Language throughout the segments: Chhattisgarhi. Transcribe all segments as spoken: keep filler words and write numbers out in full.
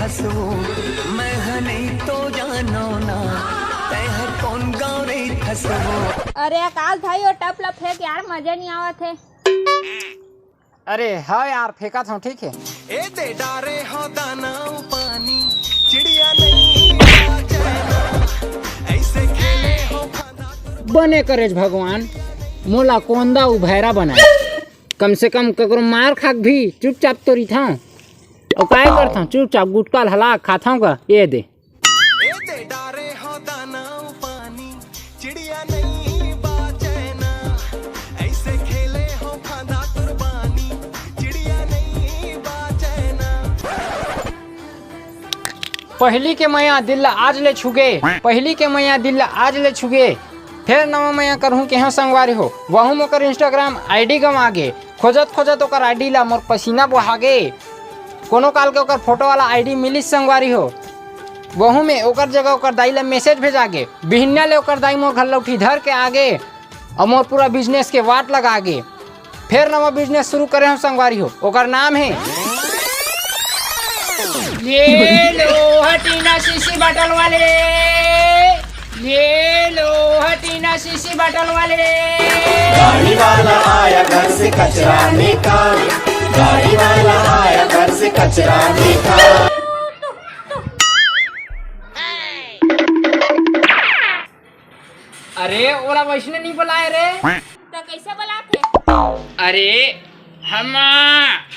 मैं ह नहीं तो जानो ना, तै ह कौन गाँव रे खसबो। अरे अकाल भाई, वो टप ल फेंक यार, मजा नहीं आवत है। अरे हाँ यार, फेंकत हूँ, ठीक है। ए दे डारे हो दाना पानी, चिड़िया नहीं बाजे ना, ऐसे खेले हो फांदा। बने करेज भगवान, मोला कोंदा अउ भैरा बनाए। कम से कम ककरो मार खाक भी चुपचाप तो रहिथंव। अउ काय करथंव, चुपचाप गुटका ल हला खाथंव का, ये दे। ए दे डारे हो दाना पानी, चिड़िया नहीं बाजे ना, ऐसे खेले हो फांदा कुर्बानी, चिड़िया नहीं बाजे ना। पहिली के मया दिल ला आज ले छुगे, पहिली के मया दिल ला आज ले छुगे, फेर नवा मया करहूं केहेंव संगवारी हो। वहू म ओकर Instagram ID गंवा गे, खोजत खोजत ओकर ID ला मोर पसीना बोहा गे। कोनो काल के ओकर फोटो वाला ID मिलिस संगवारी हो, वहू में ओकर जगह ओकर दाई ला message भेजा गे। बिहनिया ले ओकर दाई मोर घर लौठी धर के आ गे, अउ मोर पूरा business के वाट लगा गे। फेर नवा business शुरू करे हंव संगवारी हो, ओकर नाम हे, ये लो हटीना शीशी bottle वाले, ये लो हटीना शीशी bottle वाले। गाड़ी वाला आया घर से कचरा निकाल, गाड़ी वाला आया घर से कचरा निकाल। अरे ओला वैसने नहीं बुलाए रे। त कैसे बुलाथे? अरे हम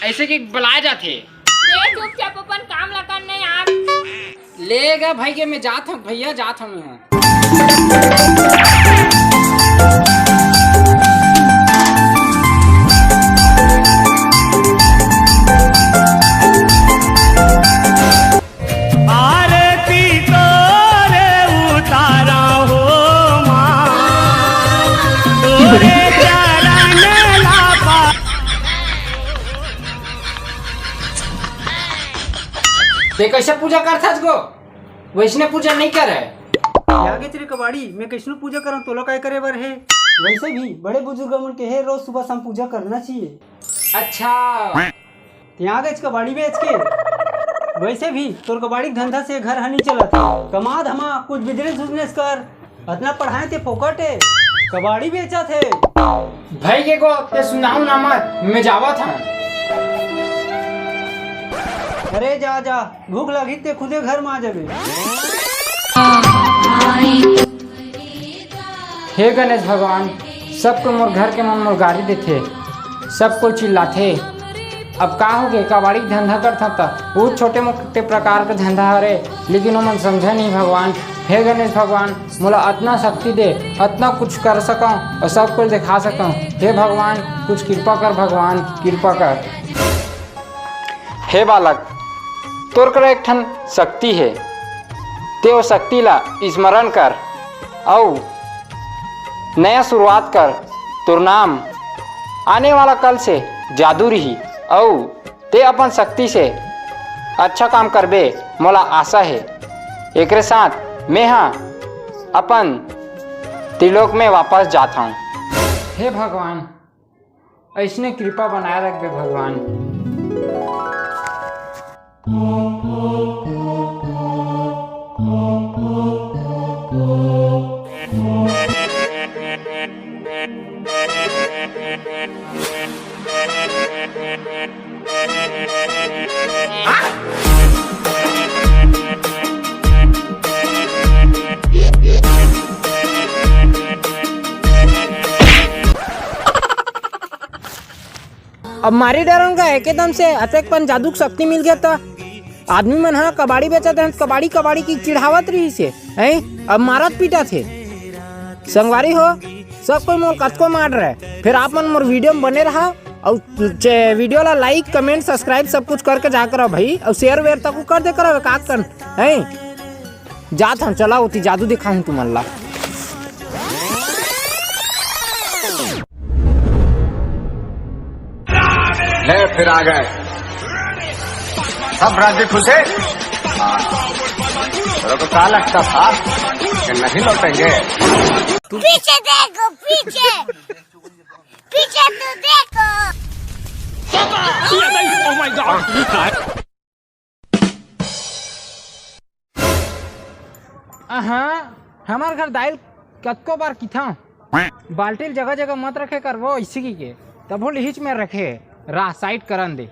ऐसे कि बुलाए जाथे। ए चुपचाप अपन काम ला कर नहीं यार। ले गा भाई के मैं जात हूँ भैया, जात हूँ मैं। आरती तोरे उतारा हो माँ, तोरे चरण ला पा। ते कैसे पूजा करथस गो? वैसने पूजा नहीं करे। आगे तेरे कबाड़ी, मैं कैसनो पूजा करंव, तोला काय करे बर हे? वैसे भी बड़े बुजुर्ग मन के हे, रोज सुबह शाम पूजा करना चाहिए। अच्छा। ते आ गेच कबाड़ी बेच के। वैसे भी तोर कबाड़ी के धंधा से घर ह नी चलत हे। कमा धमा कुछ business उजनेस कर। अतना पढ़ाए ते फोकट हे, कबाड़ी बेचत हे। भाई के को ते सुनाऊ ना मत, मैं जावत हूँ। अरे जा जा, भूख लगी ते खुदे घर में आ जाबे। हे गणेश भगवान, सब कोई मोर घर के मन मोर गारी देथे, सब कोई चिल्लाथे। अब का होगे, कबाड़ी के धंधा करथंव त बहुत छोटे मोटे प्रकार के धंधा हरे, लेकिन ओमन समझे नहीं भगवान। हे गणेश भगवान, मोला अतना शक्ति दे, अतना कुछ कर सकंव अउ सब कोई देखा सकंव। हे भगवान, कुछ कृपा कर भगवान, कृपा कर। हे बालक, तोर करा एक ठन शक्ति हे, ते ओ शक्ति ला स्मरण कर अउ नया शुरुआत कर। तोर नाम आने वाला कल से जादू रही अउ ते अपन शक्ति से अच्छा काम करबे, मोला आशा हे। एकरे साथ मैं हा अपन त्रिलोक में वापस जात हूँ। हे भगवान, ऐसने कृपा बनाए रखबे भगवान। अब मारी डरन का एकदम से अतेक पन जादू के शक्ति मिल गया त आदमी मन ह कबाड़ी बेचत रहन, कबाड़ी कबाड़ी की चिढ़ावत रहिस हे, हैं? अब मारत पीटत हे। संगवारी हो, सब कोई मोर कतको मार रहे, फिर आप मन मोर video में बने रहा अउ चे-, video ला like, comment, subscribe सब कुछ करके जा करो भाई, अउ share वेयर तक कर दे करो, का कन, हैं? जात हूँ, चला ओती जादू दिखाहूँ तुमन ला। ले फिर आ गए। सब राजी खुश है? तेरे को क्या लगता था कि नहीं लौटेंगे? पीछे देखो, पीछे, पीछे तो देखो। Oh my God! हाँ, हमर घर दाई ल कतको बार किथंव, बाल्टी ल जगह जगह मत रखे करबो, इसी की के तभो लिहिच में रखे, रा साइड करन दे।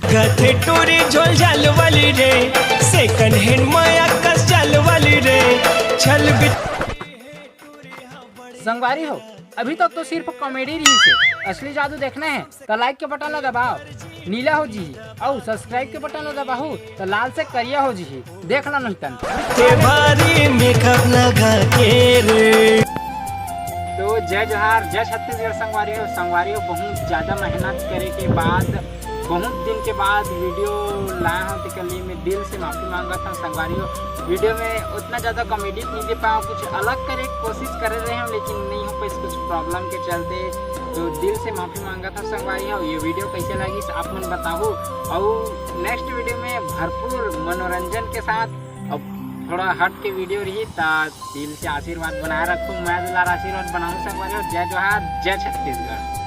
गथे टूरी झोल झाल वाली रे, सेकंड हैंड माया कस चाल वाली रे, छल बिट संगवारी हो, अभी तक तो सिर्फ कॉमेडी रहिस हे। असली जादू देखना हे त लाइक के बटन ला दबाओ, नीला हो जी, अउ सब्सक्राइब के बटन ला दबाहू त लाल से करिया हो जी। देख ला नहीं तन। ते भारी मेकअप लगा के रे। तो जय जोहार, जय छत्तीसगढ़ संगवारी हो। संगवारी हो, बहुत ज्यादा मेहनत करे के बाद, बहुत दिन के बाद वीडियो लाए हंव, तेकर लिए मैं दिल से माफी मांगत हंव संगवारी हो। वीडियो में उतना ज्यादा कॉमेडी नहीं दे पाया, कुछ अलग करे के कोशिश करे रहे हंव, लेकिन नहीं हो पाइस कुछ प्रॉब्लम के चलते। तो दिल से माफी मांगत हंव संगवारी हो। ये वीडियो कैसे लगिस आप मन बताहू, अउ नेक्स्ट वीडियो में भरपूर मनोरंजन के साथ अब थोड़ा हट के वीडियो रही, त दिल से आशीर्वाद बनाए रखो, मैं दुलार आशीर्वाद बनाऊं संगवारी हो। जय जोहार, जय छत्तीसगढ़।